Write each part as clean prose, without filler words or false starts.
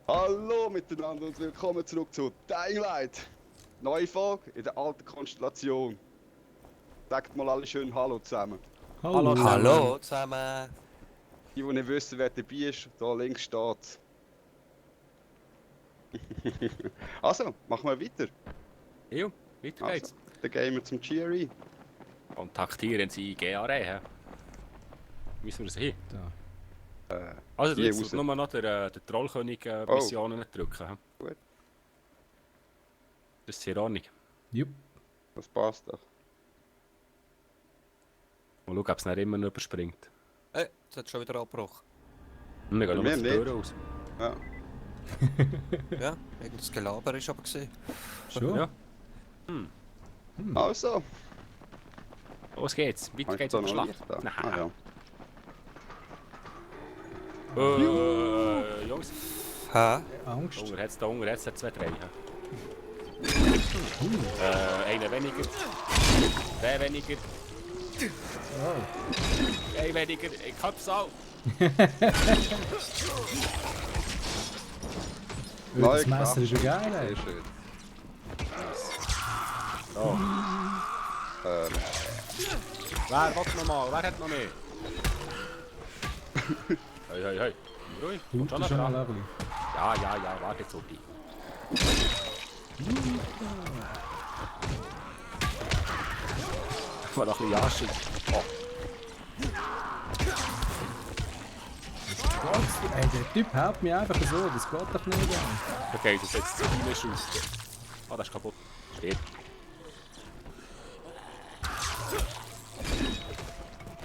Hallo miteinander und willkommen zurück zu Dying Light. Neue Folge in der alten Konstellation. Sagt mal alle schön Hallo zusammen. Hallo zusammen. Hallo zusammen. Die nicht wissen, wer dabei ist, da links steht. Also, machen wir weiter. Jo, weiter geht's. Also, dann gehen wir zum GRE. Kontaktieren Sie GRE. Müssen wir es hin? Da. Also, du hier jetzt raus. nur noch der Trollkönig-Missionen drücken. He? Gut. Das ist in Ordnung. Jupp. Das passt doch. Mal schauen, ob es nicht immer noch überspringt. Jetzt hat schon wieder abgebrochen. Und wir gehen nur Bei die mir Tür nicht. raus. Ja. Ja, irgendein Gelaber ist aber gesehen. Ja. Schon? Also, Los geht's. Weiter hast geht's du auf da den noch Schlacht. Licht da? Nein. Ah, ja. Jungs, Hä? da Angst? unten hat's 2, 3. Einer weniger. Der weniger. Ein weniger. Ich hab's auch. Das Messer ist ja geil, Sehr ey. schön. So. Wer will noch mal? Wer hat noch mehr? Hey. Ruhig. Kommt Blut schon ist noch schon mal dran. lovely. Ja, warte jetzt auf dich. Mal noch ein bisschen Arsch. Oh, Ey, der Typ haut mich einfach so, das geht doch nicht. Ey. okay, das setzt zu deine Schuss. Ah, das ist kaputt. Steht.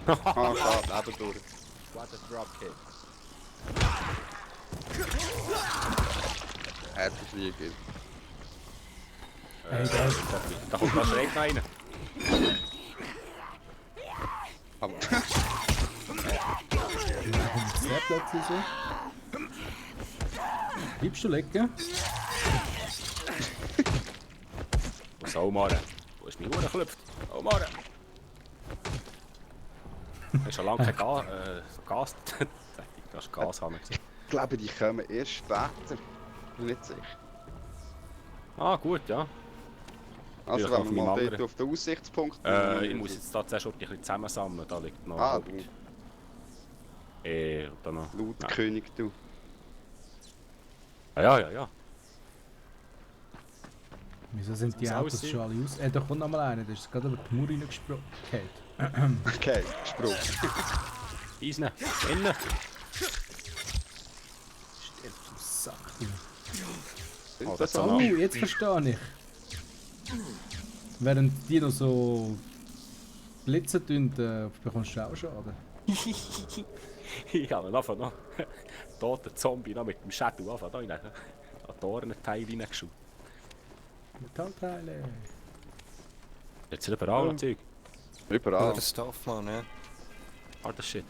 Ah, schade, Leben durch. What a Dropkick. Hätte fliegen. Ey, der Da kommt noch schräg noch einer. Aber ist der plötzlich so. Bleibst du liegen? Was soll Maren? Wo ist mein Uhr geklopft? Oh Maren! Das ist schon lange kein Gas. Das ist Gas haben wir gesehen. ich glaube, die kommen erst später. Bin nicht sicher. Ah, gut, ja. Also, Vielleicht wenn auf wir mal meinem dort auf den Aussichtspunkt Ich muss jetzt tatsächlich ein bisschen zusammensammeln. Da liegt noch. Ah, und dann noch. laut Nein. König, du. Ja. Wieso sind die Das Autos aussieht. schon alle aus? Da kommt noch mal einer, der ist gerade über die Mauer reingesprungen. Okay, gesprungen. Eisen, innen. Sack. Oh, das das auch Oh, noch. jetzt verstehe ich. Während die noch so blitzen tun, bekommst du auch Schaden. Ich habe einfach noch toten Zombie noch mit dem Shadow einfach da in ein Dornenteil reingeschaut. Metallteile. Jetzt sind überall noch Zeug. Überall. Der Stuff, Mann, ja. Ah, das Shit.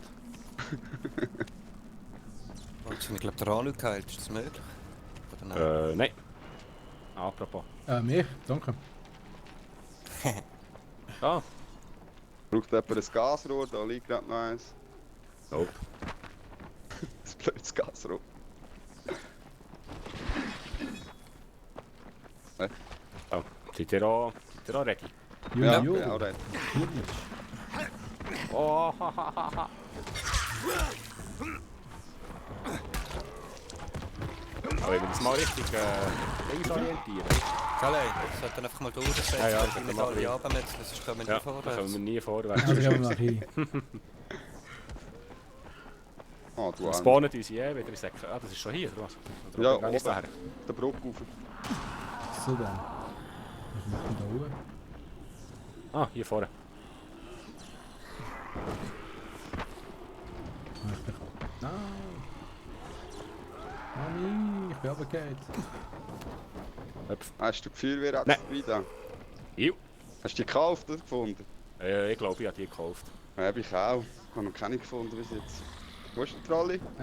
Und ich glaube, der Alu geheilt, ist das möglich? Oder nein? Nein. Apropos. Mich? Danke. Ah, Braucht jemand ein Gasrohr? Da liegt gerade noch eins. nope. Das blödes Gasrohr. Oh, seid ihr auch ready? Ja, Jo, bin auch ready. Oh, hahaha. Aber wenn wir das mal richtig links orientieren. Kalle, das sollte einfach mal durchsetzen, Ja, weil das die nicht machen alle wir. abmetzeln, sonst kommen wir Ja, nicht da kommen vorwärts. wir nie vorwärts. Also gehen wir nach hin. Ah, du Wir Arme. spawnen uns wieder in Säcke. Ah, das ist schon hier, oder was? Oder Ja, gar nicht oben. daher. Der Brücke rauf. So dann. Was macht denn da oben? Ah, hier vorne. Nein! Mami, ich bin runtergefallen. Hüpf. Hast du die Feuerwehr Nein. wieder? Iu. Hast du die gekauft oder gefunden? Ich glaube, ich habe die gekauft. Ja, hab ich auch. Ich habe noch keine gefunden bis jetzt. Wo ist der Trolley? Ich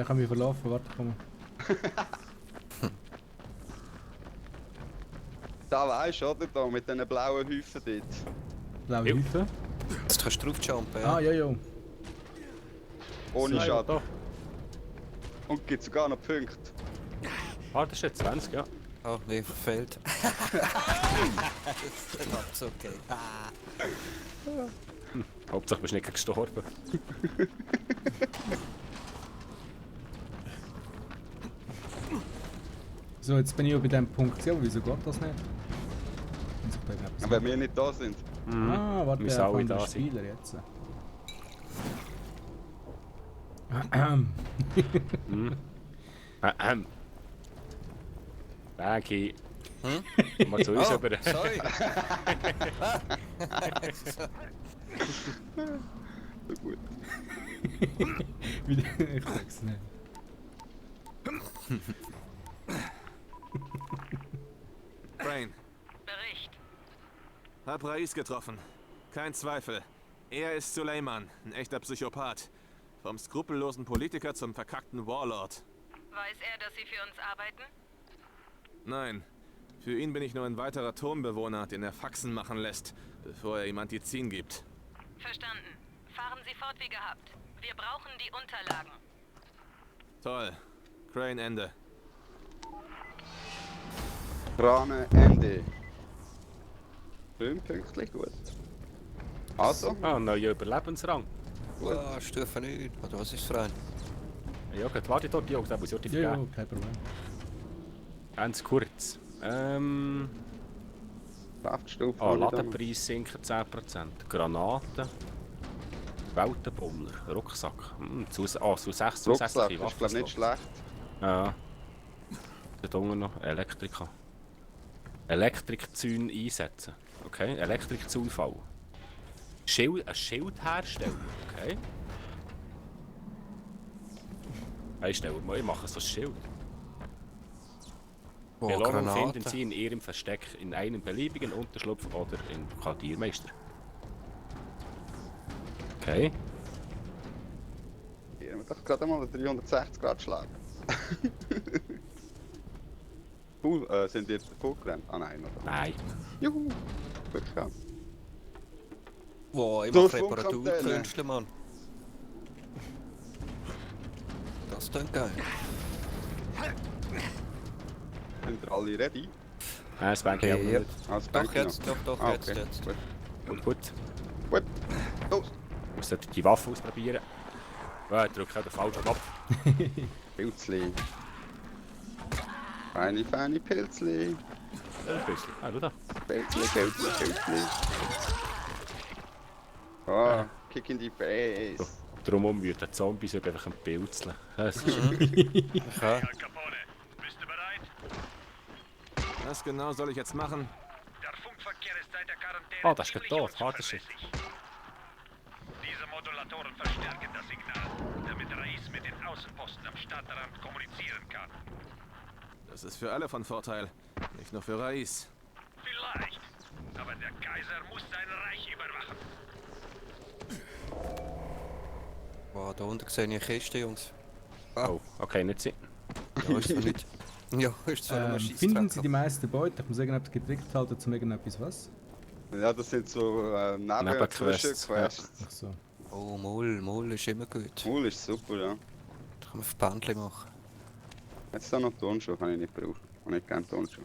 habe mich verlaufen, warte, komm. Da weisst du, oder? Da mit diesen blauen Häufen dort. Blaue Jo. Hüfe. Jetzt kannst du draufjumpen, Ah, ja. ja. Ohne So, Schaden. da. Und gibt sogar noch Punkte. Ah, das ist jetzt 20, ja. Oh, nee, verfehlt. Das ist okay. Hauptsache bist du nicht gestorben. So, jetzt bin ich auch bei dem Punkt, ja, wieso geht das nicht? Muss ich da irgendetwas Wenn wir nicht da sind. Ah, warte, Müssen der alle andere da sein. Spieler jetzt. Maggie. Hm? Mal zu uns Oh, über. sorry. So gut. Wieder, ich sag's nicht. Brain, Bericht. hab Rais getroffen. Kein Zweifel. Er ist Suleiman, ein echter Psychopath. Vom skrupellosen Politiker zum verkackten Warlord. Weiß er, dass Sie für uns arbeiten? Nein, für ihn bin ich nur ein weiterer Turmbewohner, den er Faxen machen lässt, bevor er ihm Antizin gibt. Verstanden. Fahren Sie fort wie gehabt. Wir brauchen die Unterlagen. Toll. Crane Ende. Krane Ende. Schön pünktlich, gut. Also, Ah, ein neuer Überlebensrang. Oh, Stufe 9. Oder was ist für ein? Ja, gut, warte dort, Jungs, da muss ich Ja, ja, vergeben. kein Problem. Ganz kurz. Saftstufe. Ah, Ladenpreis sinken 10%. Granaten. Weltenbummler. Rucksack. Zu 6 Rucksack, zusätzliche das ist glaub nicht schlecht. Ja. Dort unten noch Elektrika. Elektrikzäune einsetzen. Okay, Elektrikzaunfall. Ein Schild herstellen. Okay. Hey, stell mal, ich mache so ein Schild. Oh, Belohnung finden Granaten. Sie in Ihrem Versteck in einem beliebigen Unterschlupf oder im Quartiermeister. Okay. Hier haben wir doch gerade mal einen 360 Grad Schlag. Cool, sind die jetzt davor gerannt? Ah nein, oder? Nein. Juhu! Glück gehabt. Wow, ich So, mache Funkantenne. Reparaturkünste, Mann. Das klingt geil. Sind ihr alle ready? Nein, das Bank ich auch noch Ja. nicht. Also, Doch, jetzt, doch, Ah, jetzt, okay. jetzt. Gut. Gut, gut. Gut. Los! Ich muss dort die Waffe ausprobieren. Ja, ich drücke auch den falschen Knopf. Pilzli. Feine Pilzli. Ein bisschen. Ah, schau da. Pilzli. Oh, kick in die face. Darum wird der Zombies einfach ein Pilzeln. Das ist Ja. Capone, bist du bereit? Was genau soll ich jetzt machen? Der Funkverkehr ist seit der Quarantäne Ah, das ist ziemlich tot. Harter Shit. unzuverlässig. Diese Modulatoren verstärken das Signal, damit Rais mit den Außenposten am Stadtrand kommunizieren kann. Das ist für alle von Vorteil, nicht nur für Rais. Vielleicht, aber der Kaiser muss sein Reich überwachen. Wow, da unten sehe ich eine Kiste, Jungs. Oh, okay, nicht sie. Ja, ist zwar nicht. Ja, ist zwar nur ein Finden Sie die Scheissdreck. meisten Beute? Ich muss irgendetwas gedrückt halten, zum irgendetwas was? Ja, das sind so Nebenquests, Zwischenquests. Ach so. Oh, Moll ist immer gut. Cool, ist super, ja. Da kann man Verbändchen machen. Jetzt da noch Turnschuhe, kann ich nicht brauchen. Und nicht gerne Turnschuhe.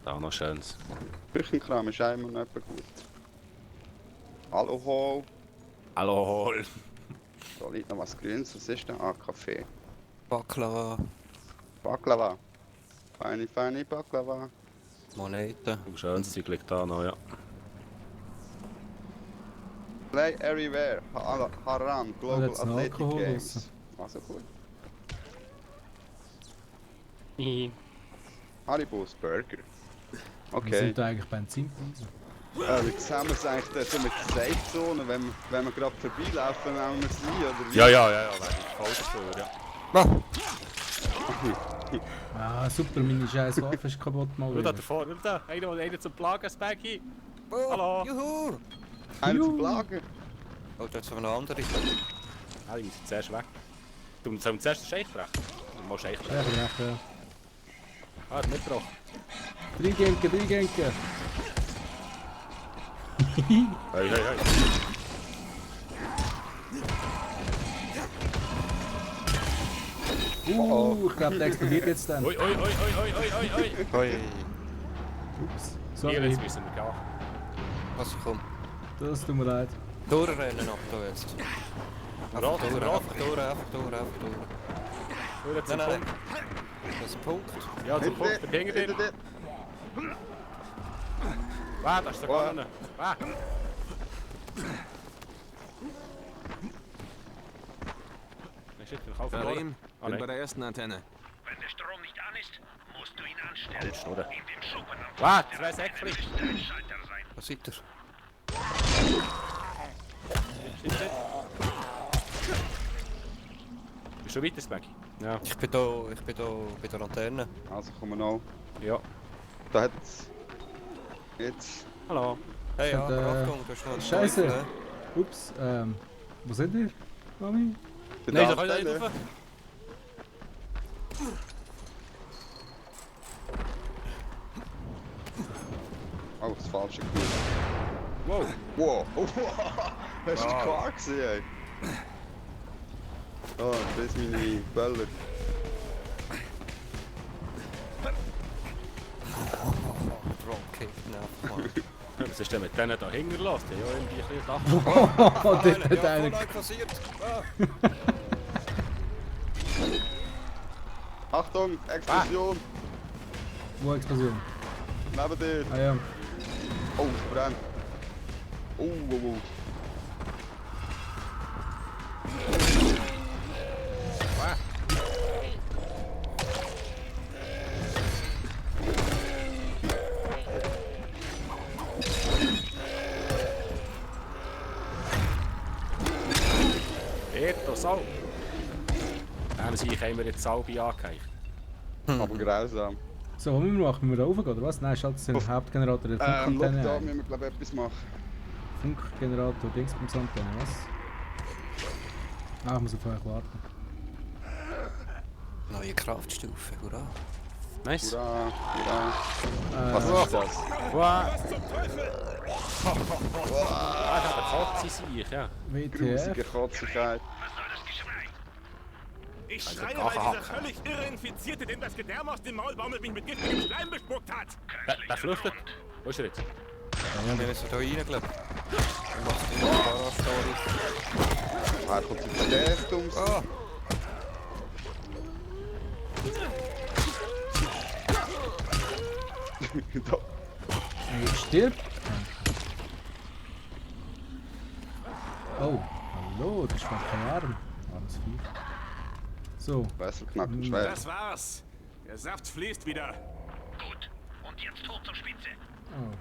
Da noch schönes. Küchenkram ist auch immer noch etwas gut. Alkohol. Hallo. Da liegt noch was Grünes. Was ist denn? Ah, Kaffee. Baklava, Baklava. Feine Baklava. Moneten. Schönes Zeug liegt da noch, ja. Play Everywhere. Haran. Global jetzt noch Athletic Alkohol Games. draussen. Also gut. Hihi. Haribo's Burger. Wir Okay. sind da eigentlich Benzinpreise. Wie sehen wir es eigentlich dort so mit der Safe-Zone? Wenn wir gerade vorbeilaufen, nehmen wir sie, oder wie? Ja, wäre ich voll dafür, ja. Ah, super, meine scheiß Waffe ist kaputt mal Schau da wieder. davor, schau da. Einer zum Plagen, das Baggy. Oh, Hallo. Juhu! Einer zu plagen. Oh, da ist noch eine andere. Ah, die müssen zuerst weg. Du sollen zuerst den Scheich brechen? Du musst Scheich brechen. Ja, recht, ja. Ah, hat mitgebracht. Drei Genke. Hey. Ich glaube, der explodiert jetzt dann. Ui, ui, ui, ui, ui, ui, ui, ui. Hoi. Ups. Hier, Sorry, jetzt müssen wir gehen. Was komm. das tut mir leid. Durchrennen ab da jetzt. Einfach Rot, durch, rot. einfach durch, einfach durch, einfach durch. Durch zum Nein, nein. Punkt. Das ist ein Punkt. Ja, zum Punkt. Hinter Der Dinge dir, drin. hinter dir. Ah, da ist der Kanone. Ah. Der steht für Kauf Karim, Ah, bin nein. bei der ersten Antenne. Wenn der Strom nicht an ist, musst du ihn anstellen. Halt, Schnurren. In dem Schuppen am Ah, Fuß zwei der Säckchen. müsste ein Schalter sein. Was seid ihr? Stimmt nicht? Bist du weiter, Smaggy? Ja. Ich bin da bei der Antenne. Also kommen wir noch. Ja. Da hat's. Jetzt. Hallo. Hey, ja, Und, aber Achtung, du hast noch einen Scheiße. Teufel, Ups, wo sind ihr? Mami? Bei Nein, der da kann ich Antenne. nicht rauf. Oh, das falsche Gefühl. Wow. Wow. Hast du klar gesehen, ey? Oh, das ist meine Bälle. Dropkick, nervt mal. Was ist denn mit denen da hingelassen? Ja, irgendwie ein bisschen Dach. Oh, dort hat Ja, einer... voll passiert. Achtung, Explosion! Wo Explosion? Neben dir! Ah ja. Oh, es brennt! Oh, oh, oh. Eto, Salb. Haben sie haben wir jetzt Salbe angeheicht. Aber grausam. So, was müssen wir machen? Müssen wir da raufgehen oder was? Nein, schaltet den Hauptgenerator der Schau, da Funkantenne müssen ein. wir glaube ich etwas machen. Funkgenerator, Dingsbums-Antenne, was? Ah, ich muss auf euch warten. Neue Kraftstufe, hurra. Nice. Hurra, hurra. Was Äh, ist das? Wow. Ah, da hat der Kotze sich, ja. Grusige WTF? Kotzigkeit. Was soll das Geschrei? Ich Also schreie, Gacha weil dieser hacken. völlig irre Infizierte, dem das Gedärm aus dem Maul baumelt, mich mit giftigem Schleim bespuckt hat. Der flüchtet. Wo ist er jetzt? Wir müssen da rein, glaub ich. Dann machst du noch ein Er kommt sich verstärkt ums. Ah, Da. Stirbt? Oh, hallo, das ist gar kein Arm. Armes Vieh. So, Wessel knackt schwer. Das war's. Der Saft fließt wieder. Gut. Und jetzt hoch zur Spitze. oh.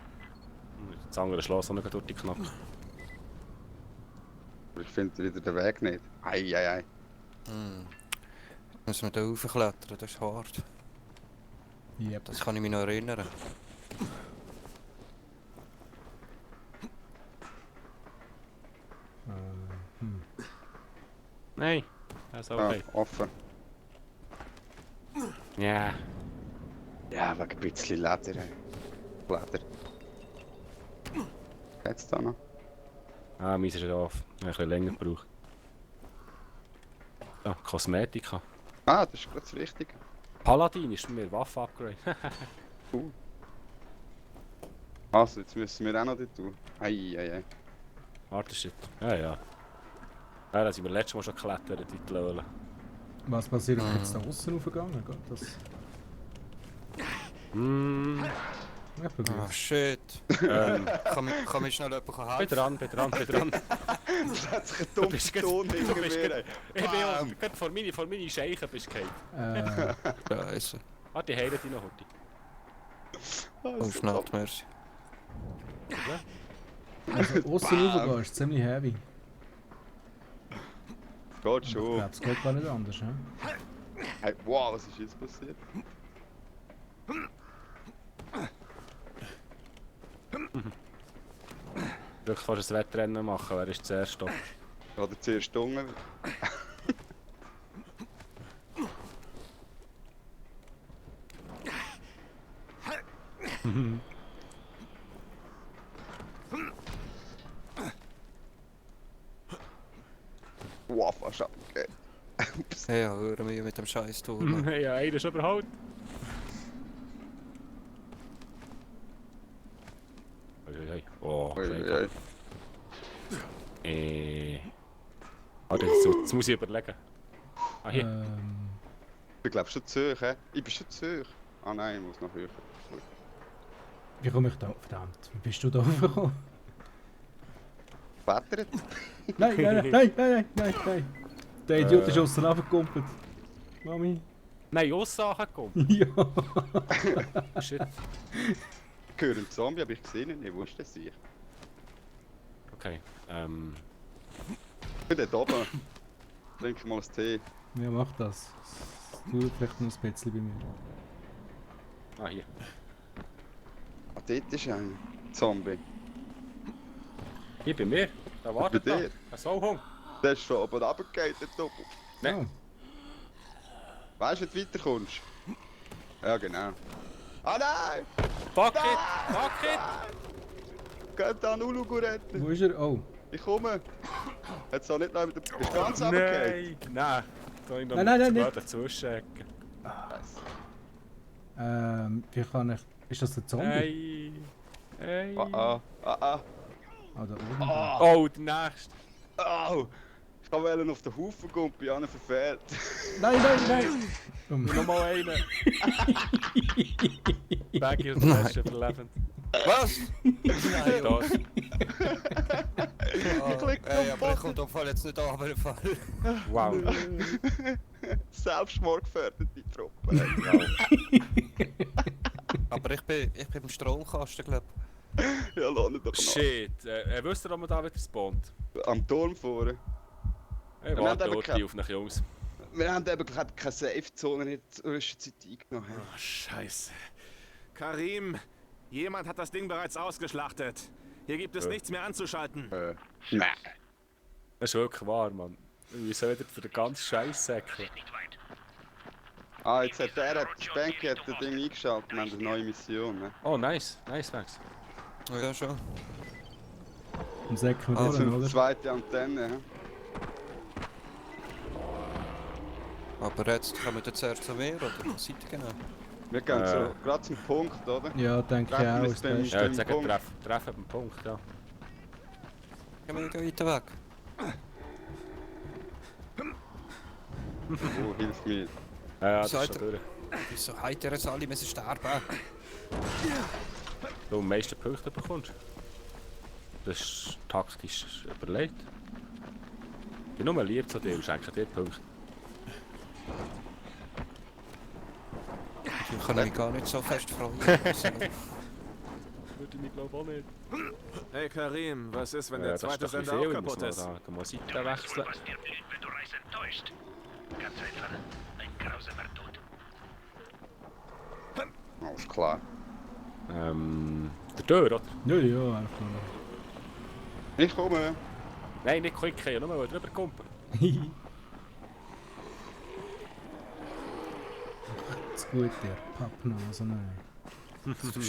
Das andere Schloss auch noch durch die Knappe. Aber ich finde wieder den Weg nicht. Ei. müssen wir da raufklettern, das ist hart. Yep. Das kann ich mich noch erinnern. Nein. Das ist Ah, okay. offen. Ja. Ja, wegen ein bisschen Leder. ey. Leder. Geht's da noch? Ah, meins ist auf. Ich habe ein bisschen länger gebraucht. Ah, Kosmetika. Ah, das ist gerade das Wichtige. Paladin ist bei mir Waffe-Upgrade. Also, jetzt müssen wir auch noch dort tun. Ei. Warte, shit. Ja, ja. Ja, da sind wir letztes Mal schon geklettert, wie die Löhle. Was passiert, wenn wir jetzt da außen raufgegangen? Geht das? Mm, Ja, probier. Ah, shit. Kann mir schnell jemand helfen? bin dran. Das hat sich ein Du dummer bist Ton du hinter bist mir. ey. Ich bin Bam. auch gerade vor meine Scheichen bist du gefallen. Scheiße. Warte, die heilen dich noch heute. Oh, schnell, merci. Also, außen raufgehen ist ziemlich heavy. Geht Ich schon. glaube, es geht gar nicht anders, hä? Hey, wow, was ist jetzt passiert? Wirklich fast ein Wettrennen machen, wer ist zuerst da? Oder zuerst unten. Wow, fast abgegeben. Ups. Ja, hören wir mit dem scheiß Tour. Ja, einer ist überholt. Uiuiui. Oh, Ui. Warte, jetzt muss ich überlegen. Ah, hier. Ich bin glaube schon zu hoch, hä? Ich bin schon zu hoch. Ah nein, ich muss noch höher. Wie komme ich da? Verdammt, wie bist du da hochgekommen? Wettert? Nein. Der Idiot ist aus der runtergekumpelt. Mami. Nein, Ossachen kommt. Ja. Shit. Ich höre einen Zombie, habe ich gesehen, ich wusste es nicht. Okay, Ich bin dort oben. Trink mal einen Tee. Ja, mach das. Es dauert vielleicht noch ein bisschen bei mir. Ah, hier. Ah, dort ist ein Zombie. Hier bei mir. Da wartet Bei er. dir? Ein Sauhung. Der ist schon oben runtergefallen, der Doppel. Nein. Weißt du, wie du weiterkommst? Ja, genau. Ah nein! Fuck it! Fuck it! Geht da Ulu retten! Wo ist er? Oh. Ich komme! Jetzt soll nicht noch mit der... Bist du ganz runtergefallen? Nein! Da ich noch Nein, nicht. dazwischen. Wie kann ich... Ist das der Zombie? Hey! Ah. Ah, da oben. Oh, der nächste! Au! Ich wollte auf den Haufen gehen und bin an verfehlt. Nein! Nochmal einen! Baggy ist der letzte überlebend. Was? Nein, das. Ich klick Ey, auf aber ich den komme doch Fall jetzt nicht an, aber im Fall. Wow. Selbstmordgefährdete Truppe. Wow. Aber ich bin im Stromkasten, glaub. Ja, lass ihn doch noch. Shit, wisst ihr, ob man da wieder spawnt? Am Turm vorne. Ich Wir warte haben eben dort auf nach Jungs. Wir haben eben keine Safe-Zone in der Zwischenzeit eingenommen. Oh, Scheiße. Karim, jemand hat das Ding bereits ausgeschlachtet. Hier gibt es nichts mehr anzuschalten. Nein. Das ist wirklich wahr, Mann. Wir sollen wieder für den ganzen Scheiß säckeln. Nicht weit. Ah, jetzt hat Spanky hat das Ding eingeschaltet. Wir haben eine neue Mission. Ne? Oh, nice. Nice, Max. Oh ja, schon. Dann säcken wir Also durch, eine oder? zweite Antenne. hä? Aber jetzt kommen wir zuerst zu mir, oder? Was seid ihr genau? Wir gehen so gerade zum Punkt, oder? Ja, denke ich Treffen auch. wir Ist uns best. Ja, jetzt sagen Punkt. treffen beim Punkt, ja. Gehen wir weiter weg. Oh, hilf mir. Ja, das ist Seid schon durch. Wieso habt ihr jetzt alle müssen sterben? Du am meisten Punkte bekommst. Das ist taktisch überlegt. Ich bin nur lieb zu dir und schenke dir Punkte. Ich kann mich gar nicht so fest freuen. Würde ich mich glaube auch nicht. Hey Karim, was ist, wenn der das ist zweite doch ein Sender auch viel, kaputt ist? Da muss man Seite wechseln. Was dir blüht, wenn du Reis enttäuscht. Ganz einfach. Ein grausamer Tod. Alles klar. Der Tür, oder? Ja, einfach nur. Ich komme. Nein, nicht klicken, nur mal drüber kumpen. Das ist gut, der Pappnase, nein.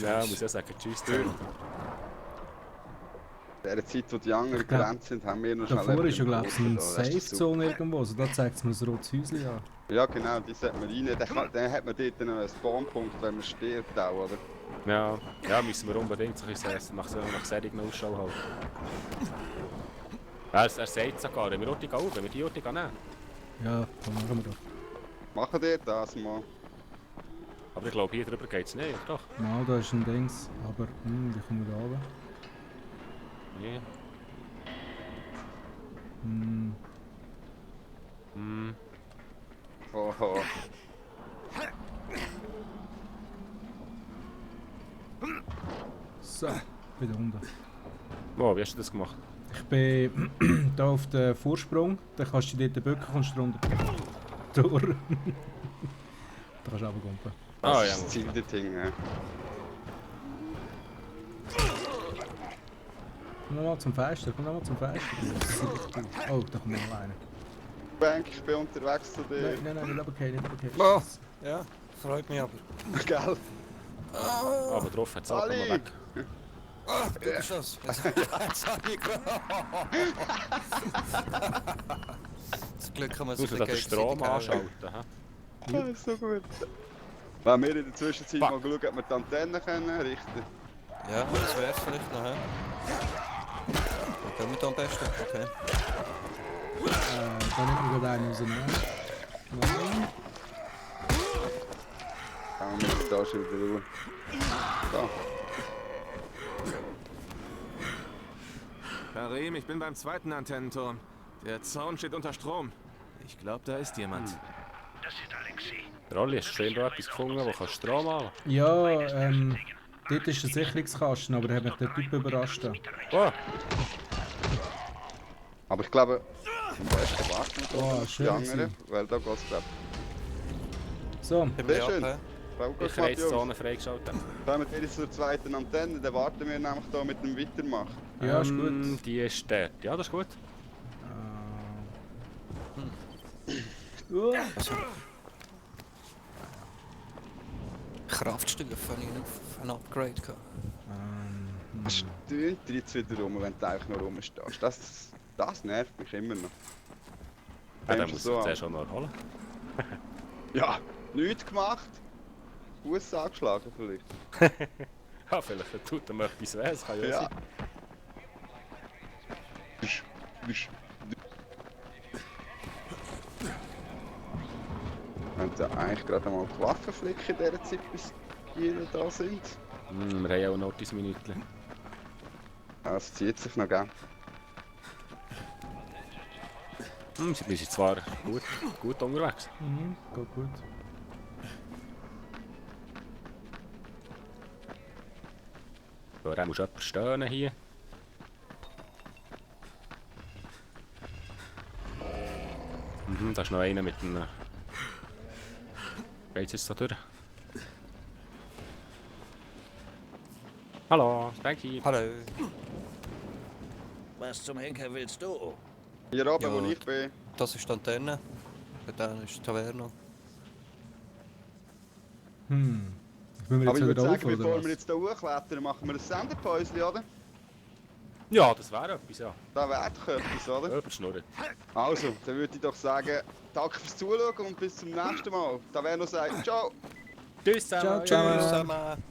Ja, muss ja sagen, tschüss Tür. In der Zeit, wo die anderen gerannt sind, haben wir noch schnell... Davor eben ist ja, den glaube ich, Boden eine da. Das ist Safe-Zone irgendwo. Also da zeigt es mir ein rotes Häuschen an. super. Ja, genau, die sollte man rein. Dann hat man dort einen Spawnpunkt, wenn man stirbt auch, oder? Ja, ja, müssen wir unbedingt so ein bisschen nach Serien Ausschau halten. Ja, er sagt sogar, wenn wir Orti gehen, wenn wir die Orti nehmen. Ja, dann machen wir doch. Machen die das mal. Aber ich glaube, hier drüber geht es nicht, oder doch? Mal, da ist ein Dings. Aber, wie kommen wir da runter? Ja. Oho. So, wieder unten. Wow, wie hast du das gemacht? Ich bin da auf den Vorsprung. Dann kannst du dort den Böcken kommst du runter. Durch. Da kannst du runtergumpen. Das Ah, ist ja. das Ziel der Dinge. Komm nochmal zum Fenster, komm nochmal zum Fenster. Oh, da kommt noch einer. Bank, ich bin unterwegs zu dir. Nein, nicht runtergehen, nicht runtergehen. Oh, ja, freut mich aber. Gell? Aber drauf hat es auch Ali! mal weg. Ah, du bist das. Jetzt hab ich Zum Glück kann man Du sich musst den Strom anschalten. Hä? Das ist so gut. Wenn wir in der Zwischenzeit Fuck. mal schauen, ob wir die Antennen können richten. Ja, das wär's vielleicht noch, hä? Dann gehen wir da am besten, okay. Da nimmt man gerade einen rausnehmen. Nein. Kann wir jetzt da schon wieder Ruhe. So. Karim, ich bin beim zweiten Antennenturm. Der Zaun steht unter Strom. Ich glaube, da ist jemand. Das ist Alexei. Rolli, hast du schon irgendwo etwas gefunden, wo kannst Strom anlassen? Ja, dort ist ein Sicherungskasten, aber da hat mich der Typ überrascht. Oh, Aber ich glaube, am besten warten wir Oh, auf schön die anderen, gewesen. weil da geht es glaube So, Gehen Sehr wir schön. ab, hä? ich habe jetzt die Zone freigeschaltet. Kommen wir jetzt zur zweiten Antenne, dann warten wir nämlich da mit dem Weitermachen. ja, ist gut. Die ist dort. Ja, das ist gut. Also. Kraftstufen habe ich noch ein Upgrade gehabt. Was stöhnt dir jetzt wieder rum, wenn du einfach noch rumstehst? Das nervt mich immer noch. Ja, dann Nimmst du muss so ich an? zuerst auch noch holen. Ja, nichts gemacht. Fuß angeschlagen vielleicht. Ja, vielleicht tut er mir etwas weh, das kann ja, Ja. sein. Wir haben eigentlich gerade mal die Waffen flicken in dieser Zeit, bis die da sind. Wir haben auch noch ein Minütchen. Ja, es zieht sich noch, gell? Sie sind zwar gut unterwegs. Mhm, geht gut. Aber er muss jemand stehen hier. Da ist noch einer mit einem... Geht's jetzt da durch? Hallo, Spanky. Hallo. Was zum Henker willst du? Hier oben, Ja. wo ich bin. Das ist die Antenne. Da ist die Taverne. Ich bin mir Aber jetzt ich wieder würde auf, sagen, oder bevor was? wir jetzt hier hochklettern, machen wir ein Sendepäuschen, oder? Ja, das wäre etwas, ja. Da wäre doch etwas, oder? Überschnurren. Also, dann würde ich doch sagen, danke fürs Zuschauen und bis zum nächsten Mal. Da wäre noch sagen, ciao! Tschüss zusammen. Ciao, ciao. Tschüss zusammen.